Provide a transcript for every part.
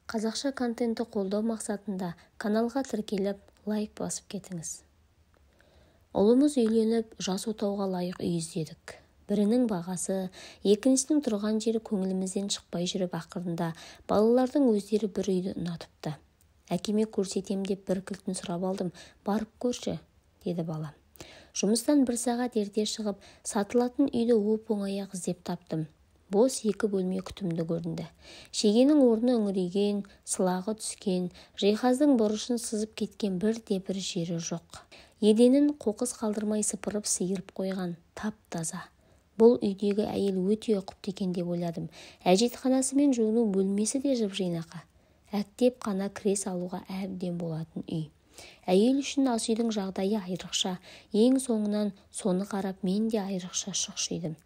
Қазақша контентті қолдау мақсатында каналға тіркеліп, лайк басып кетіңіз. Ұлымыз үйленіп, жас отауға лайық үй іздедік. Бірінің бағасы, екіншісінің тұрған жері көңілімізден шықпай жүріп, ақырында балалардың өздері бір үйді ұнатыпты. Әкеме көрсетем деп бір кілтін сұрап алдым. Барып көрші, деді балам. Жұмыстан бір сағат ерте шығып, сатылатын үйді оп-оңай-ақ іздеп таптым. Бос екі бөлме күтімді көрінді. Шегенің орны үңірейген, сылағы түскен, жиһаздың бұрышын сызып кеткен бірде-бір жері жоқ. Еденін қоқыс қалдырмай сыпырып сиырып қойған, тап-таза. Бұл үйдегі әйел өте ұқыпты екен деп ойладым. Әжетханасы мен жуыну бөлмесі де жып-жинақы. Әктеп қана кіре салуға әбден болатын үй. Әйел үшін ас үйдің жағдайы айрықша. Ең соңынан соны қарап мен де айрықша шұқшидым.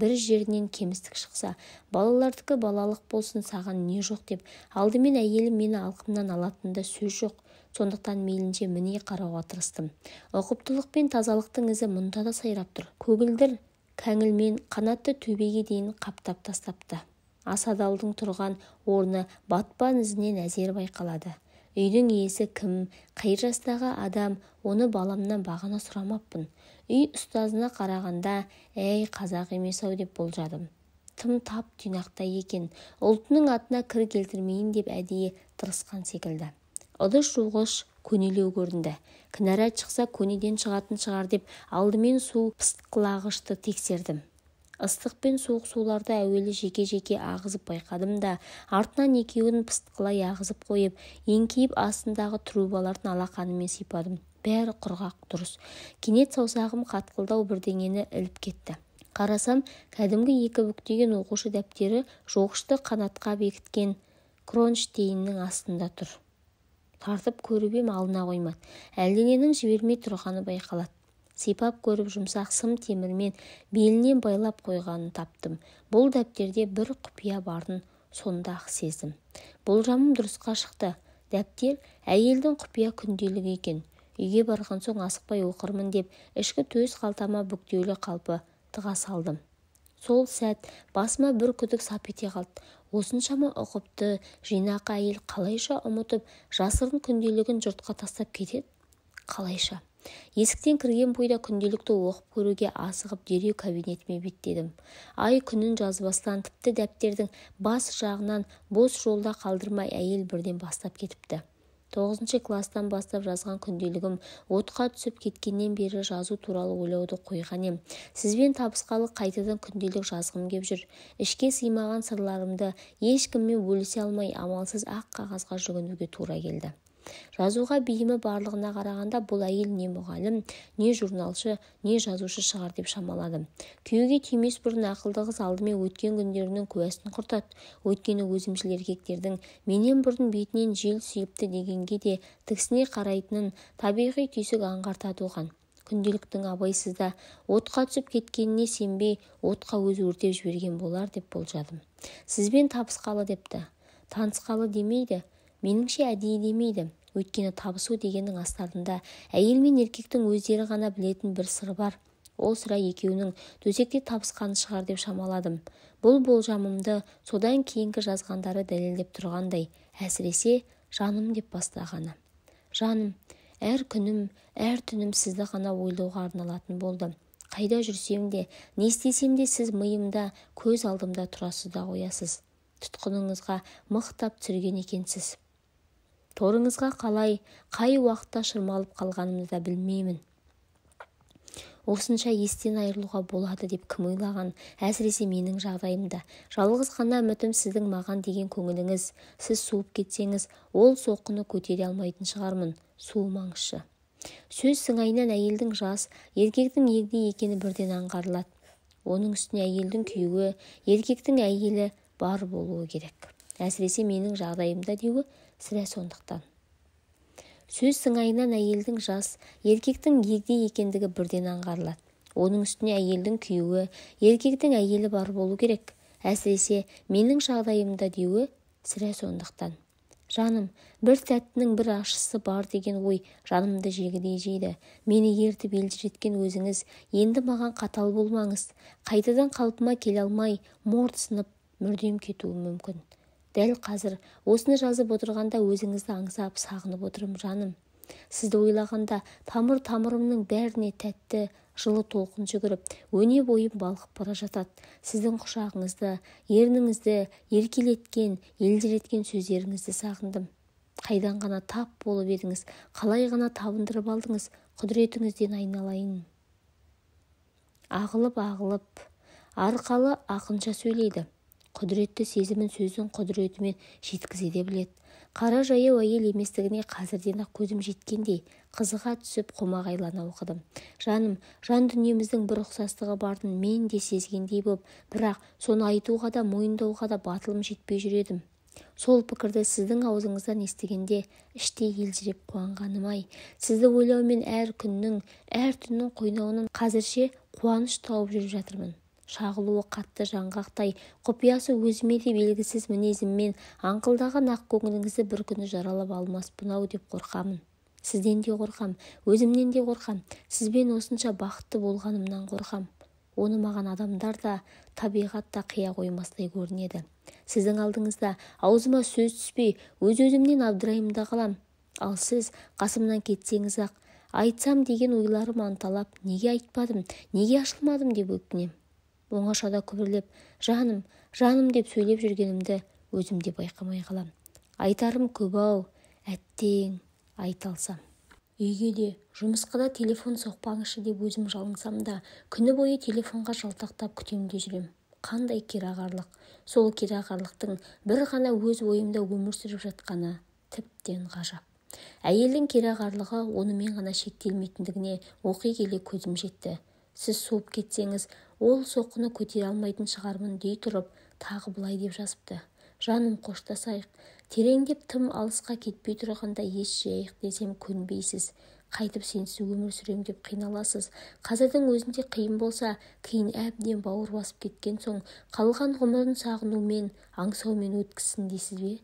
Бір жерінен кемістік шықса, балалардікі балалық болсын, саған не жоқ деп, алдымен әйелім мені алқымнан алатынында сөз жоқ. Сондықтан мейлінше міне қарауға тырыстым. Ұқыптылық пен тазалықтың ізі мұнда да сайрап тұр. Көгілдір кәңілмен қанатты төбеге дейін қаптап тастапты. Асадалдың тұрған орны батпан ізінен әзер байқалады. Үйдің иесі кім, қай жастағы адам, оны баламнан бағана сұрамаппын. Үй ұстазына қарағанда, әй, қазақ емес-ау деп болжадым. Тым тап тұйнақтай екен, ұлтының атына кір келтірмейін деп әдейі тырысқан секілді. Ыдыс жуғыш көнелеу көрінді. Кінәрат шықса көнеден шығатын шығар деп алдымен су пысқылағышты тексердім. Ыстық пен суық суларды әуелі жеке-жеке ағызып байқадым да, артынан екеуін пысқылай ағызып қойып, еңкейіп астындағы трубаларын алақанымен сипадым. Бәрі құрғақ, дұрыс. Кенет саусағым қатқылдау бірдеңені іліп кетті. Қарасам, кәдімгі екі бүктеген оқушы дәптері жоғышты қанатқа бекіткен кронштейннің астында тұр. Тартып көріп ем, алына қоймады. Әлдененің жібермей тұрғаны байқалады. Сипап көріп жұмсақ сым темірмен белінен байлап қойғанын таптым. Бұл дәптерде бір құпия барын сонда-ақ сездім. Болжамым дұрысқа шықты. Дәптер әйелдің құпия күнделігі екен. Үйге барған соң асықпай оқырмын деп ішкі төс қалтама бүктеулі қалпы тыға салдым. Сол сәт басыма бір күдік сап ете қалды. Осыншама ұқыпты, жинақы әйел қалайша ұмытып, жасырын күнделігін жұртқа тастап кетеді? Қалайша? Есіктен кірген бойда күнделікті оқып көруге асығып дереу кабинетіме беттедім. Ай күнін жазбастан, тіпті дәптердің бас жағынан бос жолда қалдырмай әйел бірден бастап кетіпті. 9 кластан бастап жазған күнделігім отқа түсіп кеткеннен бері жазу туралы ойлауды қойған ем. Сізбен табысқалы қайтадан күнделік жазғым кеп жүр. Ішке сыймаған сырларымды ешкіммен бөлісе алмай амалсыз ақ қағазға жүгінуге тура келді. Жазуға бейімі барлығына қарағанда бұл әйел не мұғалім, не журналшы, не жазушы шығар деп шамаладым. Күйеуге тимес бұрын ақылды қыз алдымен өткен күндерінің куәсін құртады. Өйткені өзімшіл еркектердің менен бұрын бетінен жел сүйіпті дегенге де тіксіне қарайтынын табиғи түйсік аңғартады оған. Күнделіктің абайсызда отқа түсіп кеткеніне сенбей, отқа өзі өртеп жіберген болар деп болжадым. Сізбен табысқалы депті. Танысқалы демейді. Меніңше әдейі демейді. Өйткені табысу дегеннің астарында әйел мен еркектің өздері ғана білетін бір сыры бар. Ол сірә екеуінің төсекте табысқаны шығар деп шамаладым. Бұл болжамымды содан кейінгі жазғандары дәлелдеп тұрғандай, әсіресе жаным деп бастағаны. Жаным, әр күнім, әр түнім сізді ғана ойлауға арналатын болды. Қайда жүрсем де, не істесем де сіз миымда, көз алдымда тұрасыз да қоясыз. Тұтқыныңызға мықтап түсірген екенсіз. Торыңызға қалай, қай уақытта шырмалып қалғанымды да білмеймін. Осынша естен айырылуға болады деп кім ойлаған, әсіресе менің жағдайымда. Жалғыз ғана үмітім сіздің маған деген көңіліңіз. Сіз суып кетсеңіз, ол соққыны көтере алмайтын шығармын. Суымаңызшы. Сөз сыңайынан әйелдің жас, еркектің егде екені бірден аңғарылады. Оның үстіне әйелдің күйеуі, еркектің әйелі бар болуы керек. Әсіресе менің жағдайымда деуі сірә сондықтан. Сөз сыңайынан әйелдің жас, еркектің егде екендігі бірден аңғарылады. Оның үстіне әйелдің күйеуі, еркектің әйелі бар болу керек. Әсіресе менің жағдайымда деуі сірә сондықтан. Жаным, бір тәттінің бір ашысы бар деген ой жанымды жегідей жейді. Мені ертіп елжіреткен өзіңіз, енді маған қатал болмаңыз. Қайтадан қалпыма келе алмай, морт сынып, мүрдем кетуім мүмкін. Дәл қазір осыны жазып отырғанда өзіңізді аңсап, сағынып отырмын, жаным. Сізді ойлағанда тамыр-тамырымның бәріне тәтті, жылы толқын жүгіріп, өне бойым балқып бара жатады. Сіздің құшағыңызды, ерніңізді, еркелеткен, елжіреткен сөздеріңізді сағындым. Қайдан ғана тап болып едіңіз, қалай ғана табындырып алдыңыз, құдіретіңізден айналайын. Ағылып-ағылып, арқалы ақынша сөйлейді. Құдіретті сезімін сөздің құдіретімен жеткізе де біледі. Қара жаяу әйел еместігіне қазірден-ақ көзім жеткендей, қызыға түсіп қомағайлана оқыдым. Жаным, жан дүниеміздің бір ұқсастығы барын мен де сезгендей боп, бірақ соны айтуға да, мойындауға да батылым жетпей жүр едім. Сол пікірді сіздің аузыңыздан естігенде іштей елжіреп қуанғаным-ай. Сізді ойлаумен әр күннің, әр түннің қойнауынан қазірше қуаныш тауып жүріп жатырмын. Шағылуы қатты жаңғақтай, құпиясы өзіме де белгісіз мінезіммен аңқылдаған ақ көңіліңізді бір күні жаралап алмаспын-ау деп қорқамын. Сізден де қорқам, өзімнен де қорқам, сізбен осынша бақытты болғанымнан қорқам. Оны маған адамдар да, табиғат та қия қоймастай көрінеді. Сіздің алдыңызда аузыма сөз түспей, өз-өзімнен абдыраймын да қалам. Ал сіз қасымнан кетсеңіз-ақ, айтсам деген ойларым анталап, неге айтпадым, неге ашылмадым деп өкінем. Оңашада күбірлеп, жаным, жаным деп сөйлеп жүргенімді өзім де байқамай қалам. Айтарым көп-ау, әттең, айта алсам. Үйге де, жұмысқа да телефон соқпаңызшы деп өзім жалынсам да, күні бойы телефонға жалтақтап күтемде жүрем. Қандай керағарлық. Сол керағарлықтың бір ғана өз ойымда өмір сүріп жатқаны тіптен ғажап. Әйелдің керағарлығы онымен ғана шектелмейтіндігіне оқи келе көзім жетті. Сіз суып кетсеңіз, ол соққыны көтере алмайтын шығармын дей тұрып, тағы былай деп жазыпты. Жаным, қоштасайық. Тереңдеп тым алысқа кетпей тұрғанда ес жиайық десем көнбейсіз. Қайтып сенсіз өмір сүрем деп қиналасыз. Қазірдің өзінде қиын болса, кейін әбден бауыр басып кеткен соң, қалған ғұмырын сағынумен, аңсаумен өткізсін дейсіз бе?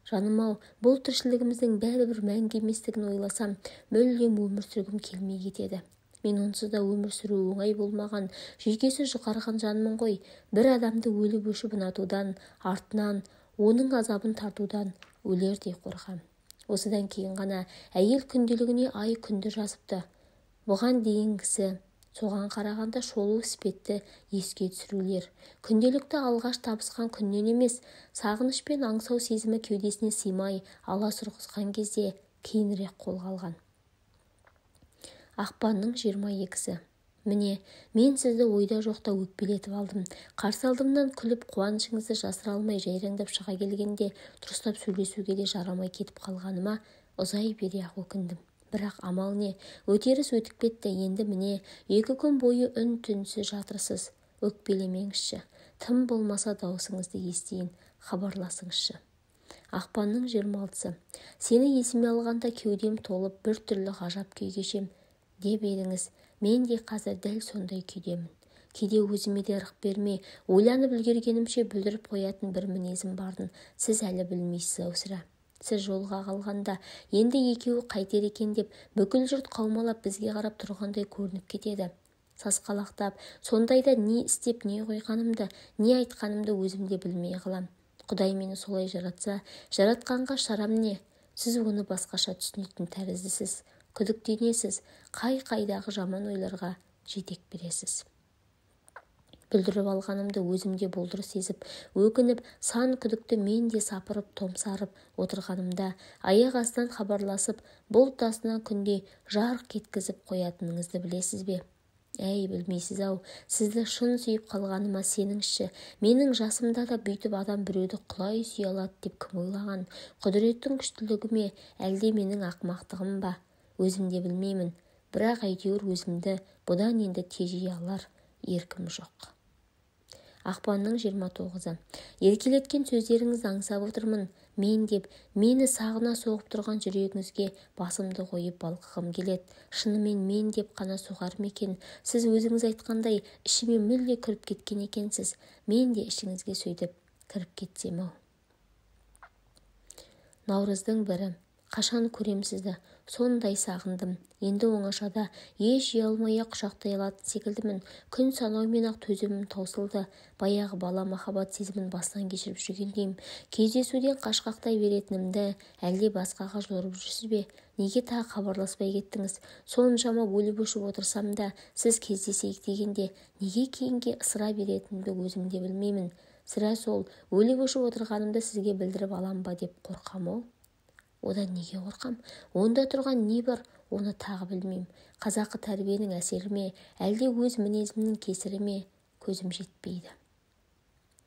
Жаным-ау, бұл тіршілігіміздің бәрібір мәңгі еместігін ойласам, мүлдем өмір сүргім келмей кетеді. Мен онсыз да өмір сүру оңай болмаған, жүйкесі жұқарған жанмын ғой. Бір адамды өліп-өшіп ұнатудан, артынан, оның азабын тартудан өлердей қорқам. Осыдан кейін ғана әйел күнделігіне ай күнді жазыпты. Бұған дейінгісі, соған қарағанда шолу іспетті еске түсірулер. Күнделікті алғаш табысқан күннен емес, сағыныш пен аңсау сезімі кеудесіне сыймай алас ұрғызған кезде кейінірек қолға алған. Ақпанның 22-сі. Міне, мен сізді ойда жоқта өкпелетіп алдым. Қарсы алдымнан күліп, қуанышыңызды жасыра алмай жайраңдап шыға келгенде дұрыстап сөйлесуге де жарамай кетіп қалғаныма ұзай бере-ақ өкіндім. Бірақ амал не, өтеріс өтіп кетті. Енді міне, 2 күн бойы үн-түнсіз жатырсыз. Өкпелемеңізші. Тым болмаса даусыңызды естейін, хабарласыңызшы. Ақпанның 26-сы. Сені есіме алғанда кеудем толып, бір түрлі ғажап күй кешем деп едіңіз. Мен де қазір дәл сондай күйдемін. Кейде өзіме де ырық бермей, ойланып үлгергенімше бүлдіріп қоятын бір мінезім барын сіз әлі білмейсіз-ау сірә. Сіз жолға қалғанда, енді екеуі қайтер екен деп, бүкіл жұрт қаумалап бізге қарап тұрғандай көрініп кетеді. Сасқалақтап, сондайда не істеп, не қойғанымды, не айтқанымды өзім де білмей қалам. Құдай мені солай жаратса, жаратқанға шарам не? Сіз оны басқаша түсінетін тәріздісіз. Күдіктенесіз, қай-қайдағы жаман ойларға жетек бересіз. Бүлдіріп алғанымды өзім де болдыр сезіп, өкініп, сан күдікті мен де сапырып, томсарып отырғанымда, аяқ астынан хабарласып, бұлт астынан күндей жарқ еткізіп қоятыныңызды білесіз бе? Әй, білмейсіз-ау, сізді шын сүйіп қалғаныма сеніңізші. Менің жасымда да бүйтіп адам біреуді құлай сүйе алады деп кім ойлаған? Құдіреттің күштілігі ме, әлде менің ақымақтығым ба? Өзім де білмеймін, бірақ әйтеуір өзімді бұдан енді тежей алар еркім жоқ. Ақпанның 29-ы. Еркелеткен сөздеріңізді аңсап отырмын. Мен деп, мені сағына соғып тұрған жүрегіңізге басымды қойып балқығым келеді. Шынымен мен деп қана соғар ма екен? Сіз өзіңіз айтқандай, ішіме мүлде кіріп кеткен екенсіз. Мен де ішіңізге сөйтіп кіріп кетсем-ау. Наурыздың 1-і. Қашан көрем сізді? Сондай сағындым. Енді оңашада еш ұялмай-ақ құшақтай алатын секілдімін. Күн санаумен-ақ төзімім таусылды. Баяғы бала махаббат сезімін бастан кешіріп жүргендеймін. Кездесуден қашқақтай беретінімді әлде басқаға жорып жүрсіз бе? Неге тағы хабарласпай кеттіңіз? Соншама өліп-өшіп отырсам да, сіз кездесейік дегенде неге кейінге ысыра беретінімді өзім де білмеймін. Сірә сол өліп-өшіп отырғанымды сізге білдіріп алам ба деп қорқам-ау. Одан неге қорқам? Онда тұрған не бар, оны тағы білмеймін. Қазақы тәрбиенің әсері ме, әлде өз мінезімнің кесірі ме, көзім жетпейді.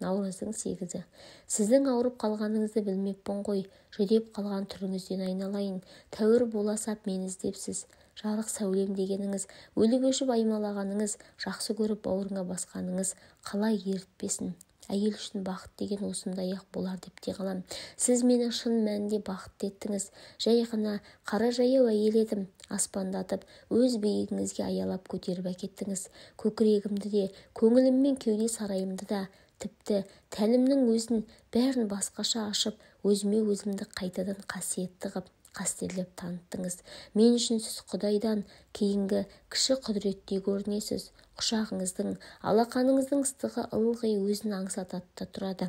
Наурыздың 8-і. Сіздің ауырып қалғаныңызды білмеппін ғой. Жүдеп қалған түріңізден айналайын. Тәуір бола сап мені іздепсіз. Жарық сәулем дегеніңіз, өліп-өшіп аймалағаныңыз, жақсы көріп бауырыңа басқаныңыз қалай ерітпесін? Әйел үшін бақыт деген осындай-ақ болар деп те қалам. Сіз мені шын мәнінде бақытты еттіңіз. Жай ғана қара жаяу әйел едім, аспандатып, өз биігіңізге аялап көтеріп әкеттіңіз. Көкірегімді де, көңілім мен кеуде сарайымды да, тіпті тәнімнің өзін бәрін басқаша ашып, өзіме өзімді қайтадан қасиетті қып, қастерлеп таныттыңыз. Мен үшін сіз Құдайдан кейінгі кіші құдіреттей көрінесіз. Құшағыңыздың, алақаныңыздың ыстығы ылғи өзін аңсатады да тұрады.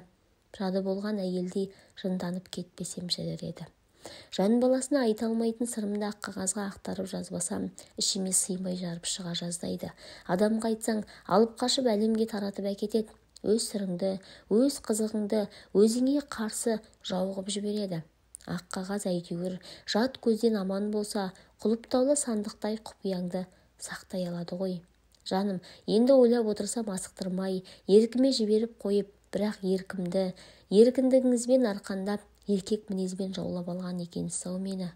Жады болған әйелдей жынданып кетпесем жетер еді. Жан баласына айта алмайтын сырымды ақ қағазға ақтарып жазбасам, ішіме сыймай жарып шыға жаздайды. Адамға айтсаң, алып қашып әлемге таратып әкетеді. Өз сырыңды, өз қызығыңды өзіңе қарсы жау қып жібереді. Ақ қағаз әйтеуір жат көзден аман болса, құлыптаулы сандықтай құпияңды сақтай алады ғой. Жаным, енді ойлап отырсам асықтырмай, еркіме жіберіп қойып, бірақ еркімді, еркіндігіңізбен арқандап, еркек мінезбен жаулап алған екенсіз-ау мені.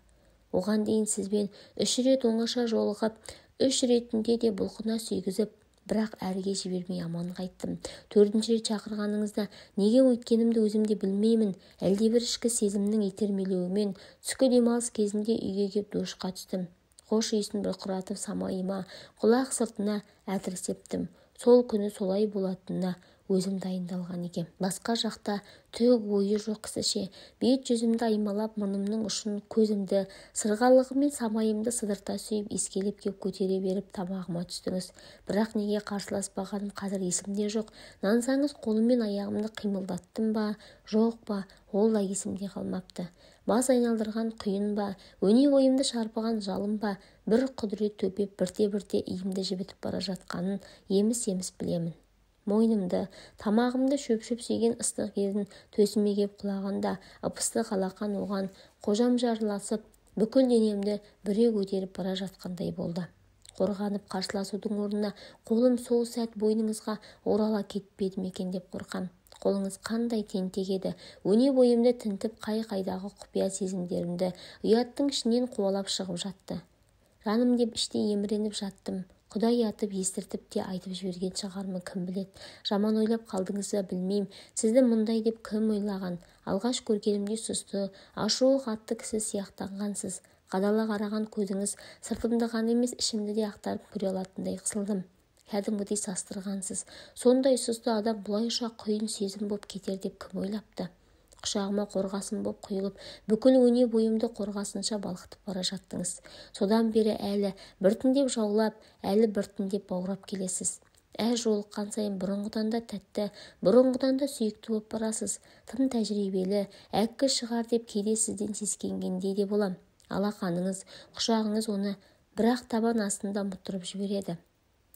Оған дейін сізбен 3 рет оңаша жолығып, 3 ретінде де бұлқына сүйгізіп, бірақ әрге жібермей аман қайттым. 4-ші рет шақырғаныңызда неге өйткенімді өзім де білмеймін. Әлдебір ішкі сезімнің итермелеуімен түскі демалыс кезінде үйге кеп душқа түстім. Хош иісін бұрқыратып самайыма, құлақ сыртына әтір септім. Сол күні солай болатынына өзім дайындалған екем. Басқа жақта түк ойы жоқ кісіше бет жүзімді аймалап, мұрнымның ұшын, көзімді, сырғалығымен самайымды сыдырта сүйіп, иіскелеп кеп көтере беріп тамағыма түстіңіз. Бірақ неге қарсыласпағаным қазір есімде жоқ. Нансаңыз қолыммен аяғымды қимылдаттым ба, жоқ па, ол да есімде қалмапты. Бас айналдырған құйын ба, өне бойымды шарпыған жалын ба, бір құдірет төпеп бірте-бірте иімді жібітіп бара жатқанын еміс-еміс білемін. Мойнымды, тамағымды шөп-шөп сүйген ыстық ерін төсіме кеп құлағанда, ып-ыстық алақан оған қожам жарласып, бүкіл денемді бүре көтеріп бара жатқандай болды. Қорғанып қарсыласудың орнына қолым сол сәт бойныңызға орала кетпеді ме екен деп қорқам. Қолыңыз қандай тентек еді. Өне бойымды тінтіп, қай-қайдағы құпия сезімдерімді ұяттың ішінен қуалап шығып жатты. Жаным деп іште еміреніп жаттым. Құдай атып естіртіп те айтып жіберген шығармын, кім біледі. Жаман ойлап қалдыңыз ба білмеймін. Сізді мұндай деп кім ойлаған? Алғаш көргенімде сұсты, ашуы қатты кісі сияқтанғансыз. Қадала қараған көзіңіз сыртымды ғана емес, ішімді де ақтарып көре алатындай қысылдым. Кәдімгідей састырғансыз. Сондай сұсты адам бұлайша құйын сезім боп кетер деп кім ойлапты? Құшағыма қорғасын боп құйылып, бүкіл өне бойымды қорғасынша балқытып бара жаттыңыз. Содан бері әлі біртіндеп жаулап, әлі біртіндеп баурап келесіз. Әр жолыққан сайын бұрынғыдан да тәтті, бұрынғыдан да сүйікті боп барасыз. Тым тәжірибелі, әккі шығар деп кейде сізден сескенгендей де болам. Алақаныңыз, құшағыңыз оны бірақ табан астында ұмыттырып жібереді.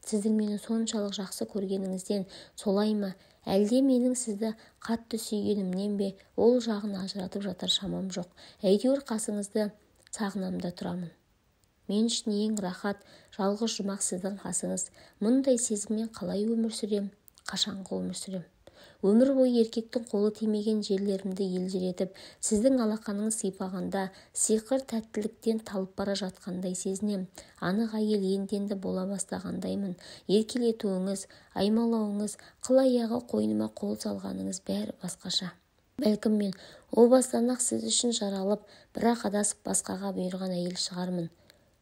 Сіздің мені соншалық жақсы көргеніңізден солай ма, әлде менің сізді қатты сүйгенімнен бе, ол жағын ажыратып жатар шамам жоқ. Әйтеуір қасыңызды сағынам да тұрамын. Мен үшін ең рахат, жалғыз жұмақ сіздің қасыңыз. Мұндай сезіммен қалай өмір сүрем, қашанғы өмір сүрем? Өмір бойы еркектің қолы тимеген жерлерімді елжіретіп, сіздің алақаныңыз сипағанда сиқыр тәттіліктен талып бара жатқандай сезінем. Анық әйел енді-енді бола бастағандаймын. Еркелетуіңіз, аймалауыңыз, қыл аяғы қойныма қол салғаныңыз бәрі басқаша. Бәлкім мен о бастан-ақ сіз үшін жаралып, бірақ адасып басқаға бұйырған әйел шығармын.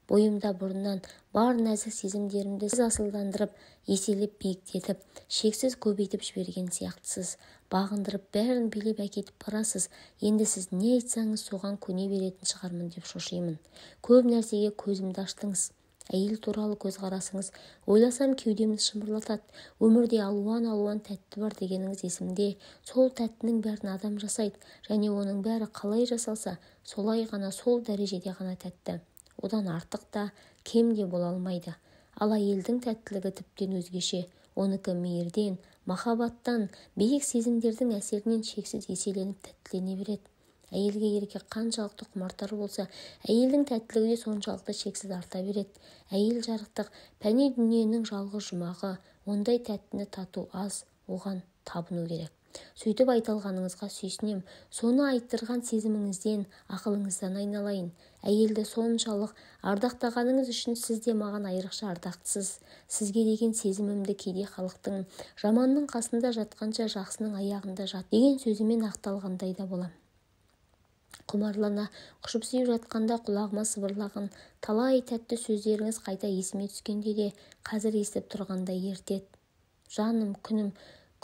Бойымда бұрыннан бар нәзік сезімдерімді сіз асылдандырып, еселеп биіктетіп, шексіз көбейтіп жіберген сияқтысыз. бағындырып, бәрін билеп әкетіп барасыз. Енді сіз не айтсаңыз, соған көне беретін шығармын деп шошимын. Көп нәрсеге көзімді аштыңыз. Әйел туралы көзқарасыңыз ойласам кеудемді шымырлатады. Өмірде алуан-алуан тәтті бар дегеніңіз есімде. Сол тәттінің бәрін адам жасайды және оның бәрі қалай жасалса, солай ғана, сол дәрежеде ғана тәтті. Одан артық та, кем де бола алмайды. Ал әйелдің тәттілігі тіптен өзгеше. Оныкі мейірден, махаббаттан, биік сезімдердің әсерінен шексіз еселеніп тәттілене береді. Әйелге еркек қаншалықты құмартар болса, әйелдің тәттілігі де соншалықты шексіз арта береді. Әйел жарықтық, пәни дүниенің жалғыз жұмағы, ондай тәттіні тату аз, оған табыну керек. Сөйтіп айта алғаныңызға сүйсінем. Соны айттырған сезіміңізден, ақылыңыздан айналайын. Әйелді соншалық ардақтағаныңыз үшін сіз де маған айрықша ардақтысыз. Сізге деген сезімімді кейде халықтың жаманның қасында жатқанша жақсының аяғында жат деген сөзімен ақталғандай да болам. Құмарлана құшып сүйіп жатқанда құлағыма сыбырлаған талай тәтті сөздеріңіз қайта есіме түскенде де қазір естіп тұрғандай ертеді. Жаным, күнім,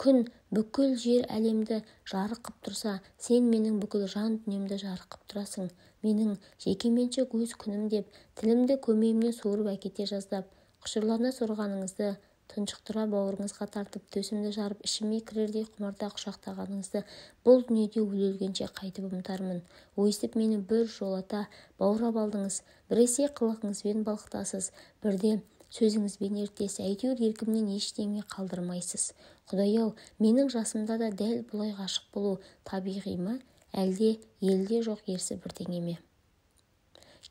күн бүкіл жер әлемді жарық қып тұрса, сен менің бүкіл жан дүниемді жарық қып тұрасың. Менің жекеменшік өз күнім деп, тілімді көмейімнен суырып әкете жаздап, құшырлана сорғаныңызды, тұншықтыра бауырыңызға тартып, төсімді жарып, ішіме кірердей құмарта құшақтағаныңызды бұл дүниеде өле-өлгенше қайтып ұмытармын. Өйстіп мені бір жолата баурап алдыңыз, біресе қылығыңызбен балқытасыз, бірде сөзіңізбен ертесіз, әйтеуір еркімнен ештеңе қалдырмайсыз. Құдай-ау, менің жасымда да дәл бұлай ғашық болу табиғи ма, әлде елде жоқ ерсі бірдеңе ме?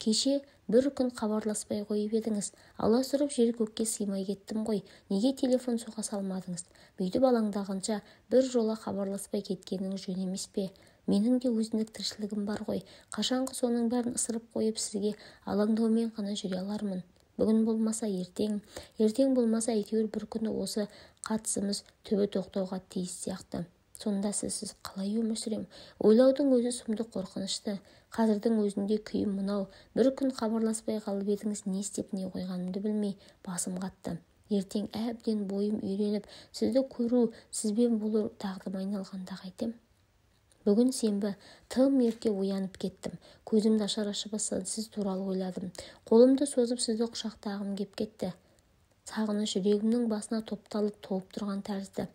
Кеше бір күн хабарласпай қойып едіңіз. Аласұрып жер көкке сыймай кеттім ғой. Неге телефон соға салмадыңыз? Бүйтіп алаңдағанша бір жола хабарласпай кеткеніңіз жөн емес пе? Менің де өзіндік тіршілігім бар ғой. Қашанғы соның бәрін ысырып қойып сізге алаңдаумен ғана жүре алармын. Бүгін болмаса ертең, ертең болмаса әйтеуір бір күні осы қатысымыз түбі тоқтауға тиіс сияқты. Сонда сізсіз қалай өмір сүрем? Ойлаудың өзі сұмдық қорқынышты. Қазірдің өзінде күйім мынау. Бір күн хабарласпай қалып едіңіз, не істеп не қойғанымды білмей басым қатты. Ертең әбден бойым үйреніп, сізді көру, сізбен болу дағдыма айналғанда қайтем? Бүгін сенбі, тым ерте оянып кеттім. Көзімді ашар ашпастан сіз туралы ойладым. Қолымды созып сізді құшақтағым кеп кетті. Сағыныш жүрегімнің басына топталып толып тұрған тәрізді.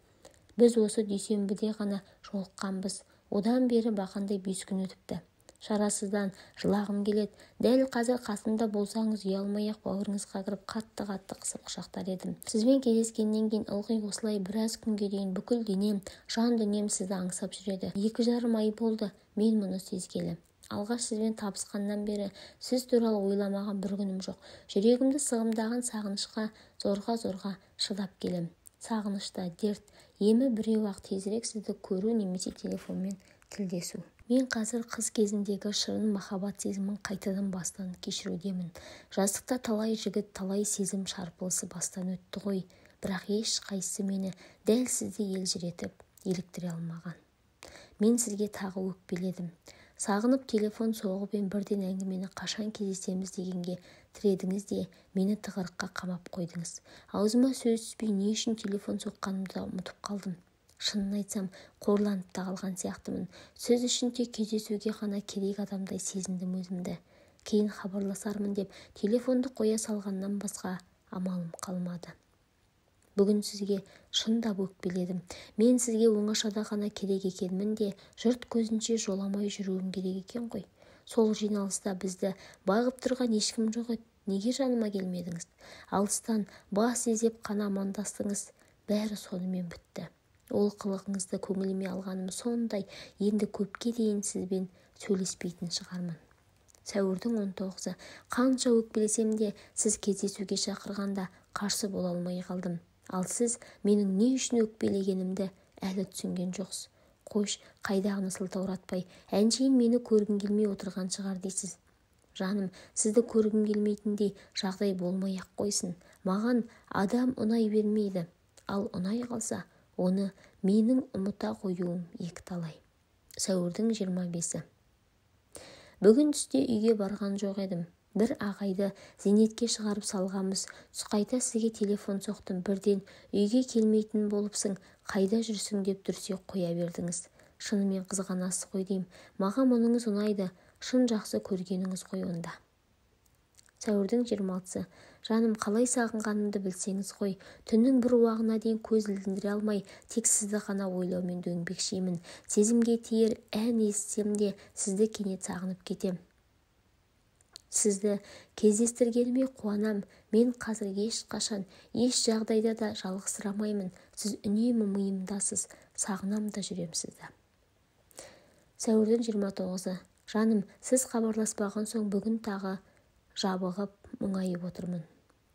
Біз осы дүйсенбіде ғана жолыққанбыз. Одан бері бақандай 5 күн өтіпті. Шарасыздан жылағым келеді. Дәл қазір қасымда болсаңыз ұялмай-ақ бауырыңызға кіріп қатты-қатты қысып құшақтар едім. Сізбен кездескеннен кейін ылғи осылай біраз күнге дейін бүкіл денем, жан дүнием сізді аңсап жүреді. 2,5 ай болды, мен мұны сезгелі. Алғаш сізбен табысқаннан бері сіз туралы ойламаған бір күнім жоқ. Жүрегімді сығымдаған сағынышқа зорға-зорға шыдап келем. Сағынышта дерт, емі біреу-ақ тезірек сізді көру немесе телефонмен тілдесу. Мен қазір қыз кезіндегі шырын махаббат сезімін қайтадан бастан кешірудемін. Жастықта талай жігіт, талай сезім шарпылысы бастан өтті ғой. Бірақ ешқайсысы мені дәл сізді елжіретіп, еліктіре алмаған. Мен сізге тағы өкпеледім. Сағынып телефон соғып ем бірден әңгімені қашан кездесеміз дегенге тіредіңіз де мені тығырыққа қамап қойдыңыз. Аузыма сөз түспей не үшін телефон соққанымды ұмытып қалдым. Шынын айтсам, қорланып та қалған сияқтымын. Сөз үшін тек кездесуге ғана керек адамдай сезіндім өзімді. Кейін хабарласармын деп телефонды қоя салғаннан басқа амалым қалмады. Бүгін сізге шындап өкпеледім. Мен сізге оңашада ғана керек екенмін де, жұрт көзінше жоламай жүруім керек екен ғой. Сол жиналыста бізді бағып тұрған ешкім жоқ еді. Неге жаныма келмедіңіз? Алыстан бас изеп қана амандастыңыз. Бәрі сонымен бітті. Ол қылығыңызды көңіліме алғаным сондай, енді көпке дейін сізбен сөйлеспейтін шығармын. Сәуірдің 19-ы. Қанша өкпелесем де, сіз кездесуге шақырғанда қарсы бола алмай қалдым. Ал сіз менің не үшін өкпелегенімді әлі түсінген жоқсыз. Қойш, қайдағыны сылтауратпай, әншейін мені көргім келмей отырған шығар дейсіз. Жаным, сізді көргім келмейтіндей жағдай болмай-ақ қойсын. Маған адам ұнай бермейді. Ал ұнай қалса, оны менің ұмыта қоюым екіталай. Сәуірдің 25-і. Бүгін түсте үйге барған жоқ едім. Бір ағайды зейнетке шығарып салғанбыз. Түс қайта сізге телефон соқтым. Бірден үйге келмейтін болыпсың, қайда жүрсің деп дүрсек қоя бердіңіз. Шынымен қызғанасыз ғой дейм. Маған мұныңыз ұнайды. Шын жақсы көргеніңіз ғой онда. Сәуірдің 26-сы. Жаным, қалай сағынғанымды білсеңіз ғой. Түннің бір уағына дейін көз іліндіре алмай, тек сізді ғана ойлаумен дөңбекшимін. Сезімге тиер ән естісем де, сізді кенет сағынып кетем. Сізді кездестіргеніме қуанам. Мен қазір ешқашан, еш жағдайда да жалғызсырамаймын. Сіз үнемі миымдасыз. Сағынам да жүрем сізді. Сәуірдің 29-ы. Жаным, сіз хабарласпаған соң бүгін тағы жабығып, мұңайып отырмын.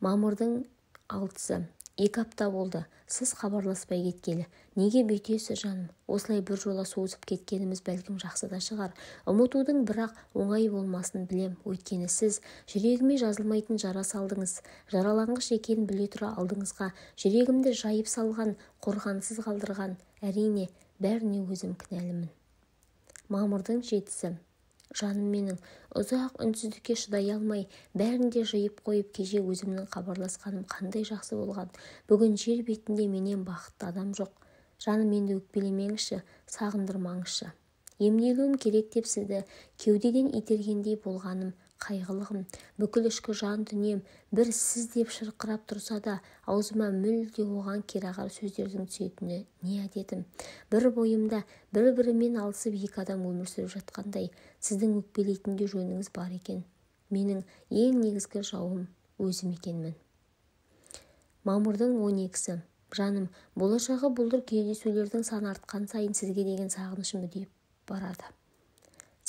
Мамырдың 6-сы. 2 апта болды. Сіз хабарласпай кеткелі. Неге бүйтесіз, жаным? Осылай бір жола суысып кеткеніміз бәлкім жақсы да шығар. Ұмытудың бірақ оңай болмасын білем. Өйткені сіз жүрегіме жазылмайтын жара салдыңыз. Жараланғыш екенін біле тұра алдыңызға жүрегімді жайып салған, қорғансыз қалдырған. Әрине, бәріне өзім кінәлімін. Мамырдың 7-сі. Жаным менің, ұзақ үнсіздікке шыдай алмай, бәрін де жиып қойып, кеше өзімнің хабарласқаным қандай жақсы болған. Бүгін жер бетінде менен бақытты адам жоқ. Жаным, енді өкпелемеңізші, сағындырмаңызшы. Емделуім керек деп сізді кеудеден itергендей болғаным қайғылығым. Бүкіл ішкі жан дүнием бір сіз деп шырқырап тұрса да, аузыма мүлде оған керағар сөздердің түсетіні не әдетім. Бір бойымда бір-бірімен алысып екі адам өмір сүріп жатқандай, сіздің өкпелейтін де жөніңіз бар екен. Менің ең негізгі жауым өзім екенмін. Мамырдың 12-сі. Жаным, болашағы бұлдыр кездесулердің саны артқан сайын сізге деген сағынышым үдейіп барады.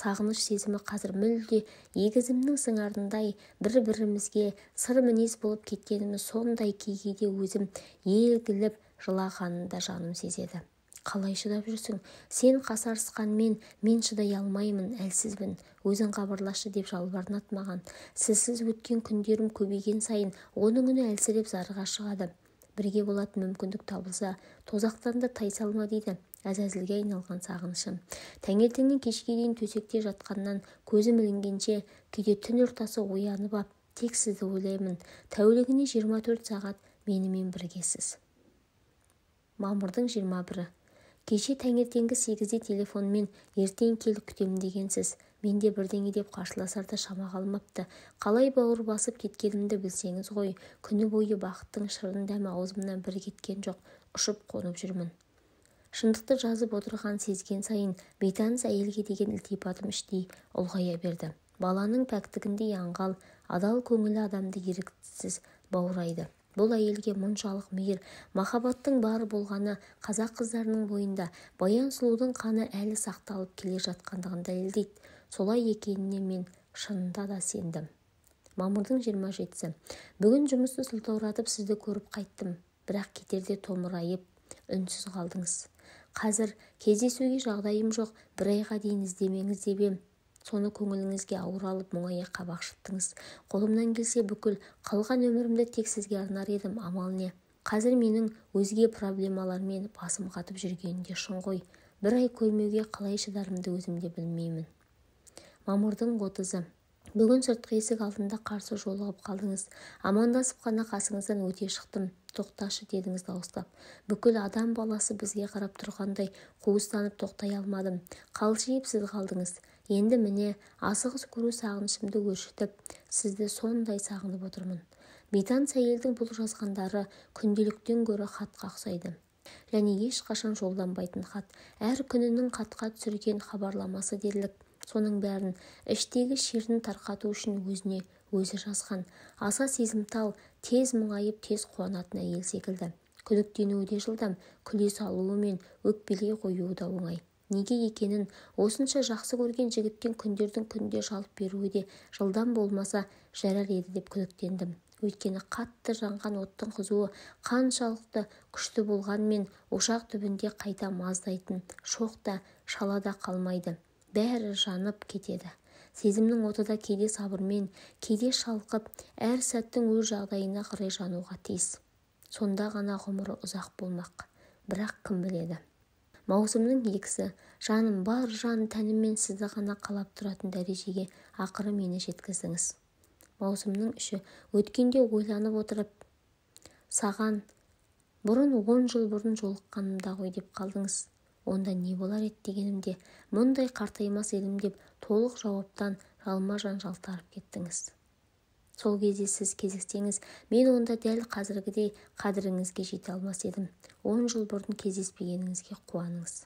Сағыныш сезімі қазір мүлде егізімнің сыңарындай бір-бірімізге сыр мінез болып кеткеніміз сондай, кей-кейде өзім елгіліп жылағанын да жаным сезеді. Қалай шыдап жүрсің? Сен қасарысқанмен мен шыдай алмаймын, әлсізбін. Өзің хабарласшы деп жалбарынады маған. Сізсіз өткен күндерім көбейген сайын оның үні әлсіреп зарыға шығады. Бірге болатын мүмкіндік табылса, тозақтан да тайсалма дейді әзәзілге айналған сағынышым. Таңертеңнен кешке дейін төсекте жатқаннан көзім ілінгенше, кейде түн ортасы оянып ап, тек сізді ойлаймын. Тәулігіне 24 сағат менімен біргесіз. Мамырдың 21-і. Кеше таңертеңгі 8-де телефонмен ертең кел күтем дегенсіз. Менде бірдеңе деп қарсыласар да шама қалмапты. Қалай бауыр басып кеткенімді білсеңіз ғой. Күні бойы бақыттың шырын дәмі аузымнан бір кеткен жоқ, ұшып қонып жүрмін. Шындықты жазып отырған сезген сайын бейтаныс әйелге деген ілтипатым іштей ұлғая берді. Баланың пәктігіндей аңғал, адал көңілі адамды еріксіз баурайды. Бұл әйелге мұншалық мейір, махаббаттың бар болғаны қазақ қыздарының бойында Баян сұлудың қаны әлі сақталып келе жатқандығын дәлелдейді. Солай екеніне мен шынында да сендім. Мамырдың 27-сі. Бүгін жұмысты сылтауратып сізді көріп қайттым. Бірақ кетерде томырайып, үнсіз қалдыңыз. Қазір кездесуге жағдайым жоқ, бір айға дейін іздемеңіз деп ем. Соны көңіліңізге ауыр алып мұңая қабақ шыттыңыз. Қолымнан келсе бүкіл қалған өмірімді тек сізге арнар едім, амал не. Қазір менің өзге проблемалармен басым қатып жүргенінде шын ғой. Бір ай көрмеуге қалай шыдарымды өзім де білмеймін. Мамырдың 30-ы. Бүгін сыртқы есік алдында қарсы жолығып қалдыңыз. Амандасып қана қасыңыздан өте шықтым. Тоқташы дедіңіз дауыстап. Бүкіл адам баласы бізге қарап тұрғандай қуыстанып тоқтай алмадым. Қалшиып сіз қалдыңыз. Енді міне асығыс көру сағынышымды өршітіп, сізді сондай сағынып отырмын. Бейтаныс әйелдің бұл жазғандары күнделіктен гөрі хатқа ұқсайды. Және ешқашан жолданбайтын хат. Әр күнінің хатқа түсірген хабарламасы дерлік. Соның бәрін іштегі шерін тарқату үшін өзіне өзі жазған. Аса сезімтал, тез мұңайып, тез қуанатын әйел секілді. Күдіктенуі де жылдам, күле салуы мен өкпелей қоюы да оңай. Неге екенін осынша жақсы көрген жігіттен күндердің күнде жалып беруі де жылдам болмаса жарар еді деп күдіктендім. Өйткені қатты жанған оттың қызуы қаншалықты күшті болғанмен ошақ түбінде қайта маздайтын шоқ та шала да қалмайды. Бәрі жанып кетеді. Сезімнің оты да кейде сабырмен, кейде шалқып, әр сәттің өз жағдайына қарай жануға тиіс. Сонда ғана ғұмыры ұзақ болмақ. Бірақ кім біледі? Маусымның 2-сі. Жаным, бар жан тәніммен сізді ғана қалап тұратын дәрежеге ақыры мені жеткіздіңіз. Маусымның 3-і. Өткенде ойланып отырып, саған бұрын 10 жыл бұрын жолыққанымда ғой деп қалдыңыз. Онда не болар еді дегенімде, мұндай қартаймас едім деп толық жауаптан жалма-жан жалтарып кеттіңіз. Сол кезде сіз кезіксеңіз, мен онда дәл қазіргідей қадіріңізге жете алмас едім. 10 жыл бұрын кездеспегеніңізге қуаныңыз.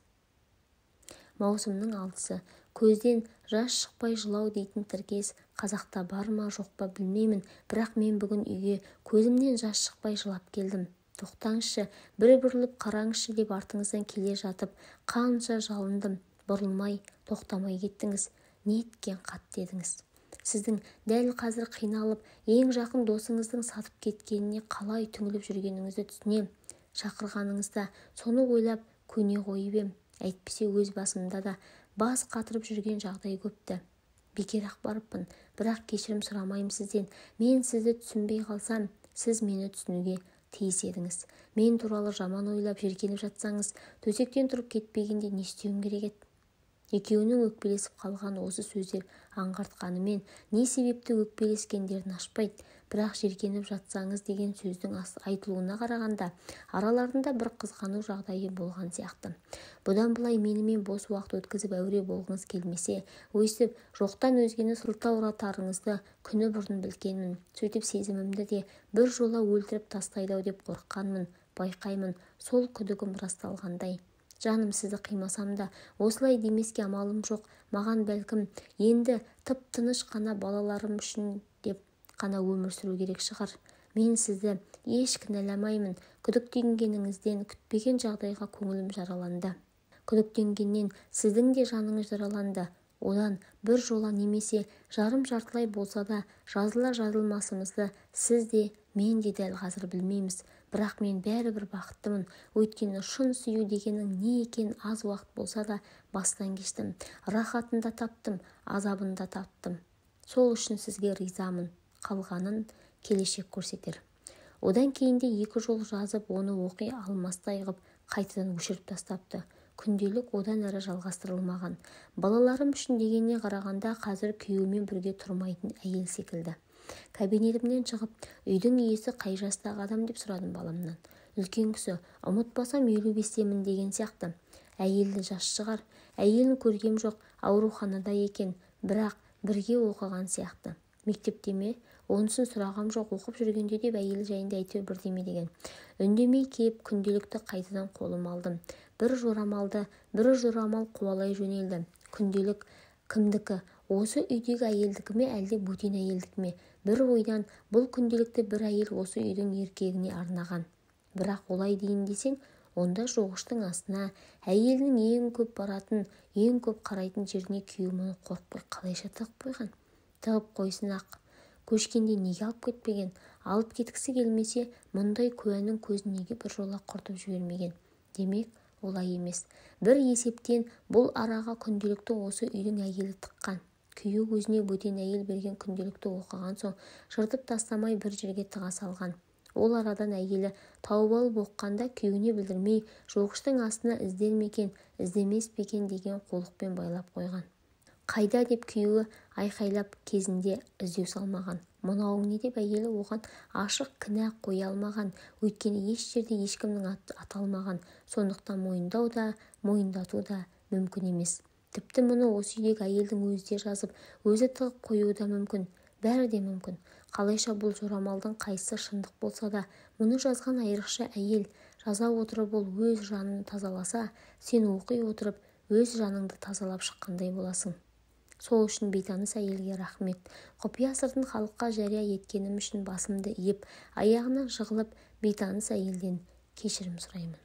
Маусымның 6-сы. Көзден жас шықпай жылау дейтін тіркес қазақта бар ма, жоқ па білмеймін, бірақ мен бүгін үйге көзімнен жас шықпай жылап келдім. Тоқтаңызшы, бір бұрылып қараңызшы деп артыңыздан келе жатып, қанша жалындым, бұрылмай, тоқтамай кеттіңіз. Неткен қатты едіңіз. Сіздің дәл қазір қиналып, ең жақын досыңыздың сатып кеткеніне қалай түңіліп жүргеніңізді түсінем. Шақырғаныңызда соны ойлап көне қойып ем. Әйтпесе өз басымда да бас қатырып жүрген жағдай көпті. Бекер-ақ барыппын, бірақ кешірім сұрамаймын сізден. Мен сізді түсінбей қалсам, сіз мені түсінуге тиіс едіңіз. Мен туралы жаман ойлап жеркеніп жатсаңыз, төсектен тұрып кетпегенде не істеуім керек еді? Екеуінің өкпелесіп қалған осы сөздер аңғартқанымен не себепті өкпелескендерін ашпайды. Бірақ жеркеніп жатсаңыз деген сөздің айтылуына қарағанда араларында бір қызғану жағдайы болған сияқты. Бұдан былай менімен бос уақыт өткізіп әуре болғыңыз келмесе, өйстіп жоқтан өзгені сылтауратарыңызды күні бұрын білгенмін. Сөйтіп сезімімді де бір жола өлтіріп тастайды-ау деп қорыққанмын. Байқаймын, сол күдігім расталғандай. Жаным, сізді қимасам да, осылай демеске амалым жоқ. Маған бәлкім енді тып-тыныш қана балаларым үшін деп қана өмір сүру керек шығар. Мен сізді еш кінәламаймын. Күдіктенгеніңізден күтпеген жағдайға көңілім жараланды. Күдіктенгеннен сіздің де жаныңыз жараланды. Одан бір жола немесе жарым-жартылай болса да жазылар-жазылмасымызды сіз де, мен де дәл қазір білмейміз. Бірақ мен бәрібір бақыттымын. Өйткені шын сүю дегенің не екенін аз уақыт болса да бастан кештім. Рахатын да таптым, азабын да таптым. Сол үшін сізге ризамын. Қалғанын келешек көрсетер. Одан кейін де 2 жол жазып, оны оқи алмастай қып қайтадан өшіріп тастапты. Күнделік одан әрі жалғастырылмаған. Балаларым үшін дегеніне қарағанда қазір күйеуімен бірге тұрмайтын әйел секілді. Кабинетімнен шығып, үйдің иесі қай жастағы адам деп сұрадым баламнан. Үлкен кісі, ұмытпасам 55-темін деген сияқты. Әйелі жас шығар, әйелін көргем жоқ, ауруханада екен, бірақ бірге оқыған сияқты. Мектепте ме? Онысын сұрағам жоқ, оқып жүргенде деп әйелі жайында әйтеуір бірдеме деген. Үндемей кеп күнделікті қайтадан қолыма алдым. Бір жорамалды, бір жорамал қуалай жөнелді. Күнделік кімдікі? Осы үйдегі әйелдікі ме, әлде бөтен әйелдікі ме? Бір ойдан бұл күнделікті бір әйел осы үйдің еркегіне арнаған. Бірақ олай дейін десең, онда жоғыштың астына әйелінің ең көп баратын, ең көп қарайтын жеріне күйеуі мұны қорықпай қалайша тығып қойған? Тығып қойсын ақ. Көшкенде неге алып кетпеген? Алып кеткісі келмесе, мұндай куәнің көзін неге бір жола құртып жібермеген? Демек, олай емес. Бір есептен бұл араға күнделікті осы үйдің әйелі тыққан. Күйеуі өзіне бөтен әйел берген күнделікті оқыған соң жыртып тастамай бір жерге тыға салған. Ол арадан әйелі тауып алып оққанда күйеуіне білдірмей жоғыштың астына іздер ме екен, іздемес пе екен деген қулықпен байлап қойған. Қайда деп күйеуі айқайлап кезінде іздеу салмаған. Мынауың не деп әйелі оған ашық кінә қоя алмаған, өйткені еш жерде ешкімнің аты аталмаған. Сондықтан мойындау да, мойындату да мүмкін емес. Тіпті мұны осы үйдегі әйелдің өзі де жазып, өзі тығып қоюы да мүмкін. Бәрі де мүмкін. Қалайша бұл жорамалдың қайсысы шындық болса да, мұны жазған айрықша әйел. Жаза отырып ол өз жанын тазаласа, сен оқи отырып өз жаныңды тазалап шыққандай боласың. Сол үшін бейтаныс әйелге рахмет. Құпия сыртын халыққа жария еткенім үшін басымды иіп, аяғына жығылып, бейтаныс әйелден кешірім сұраймын.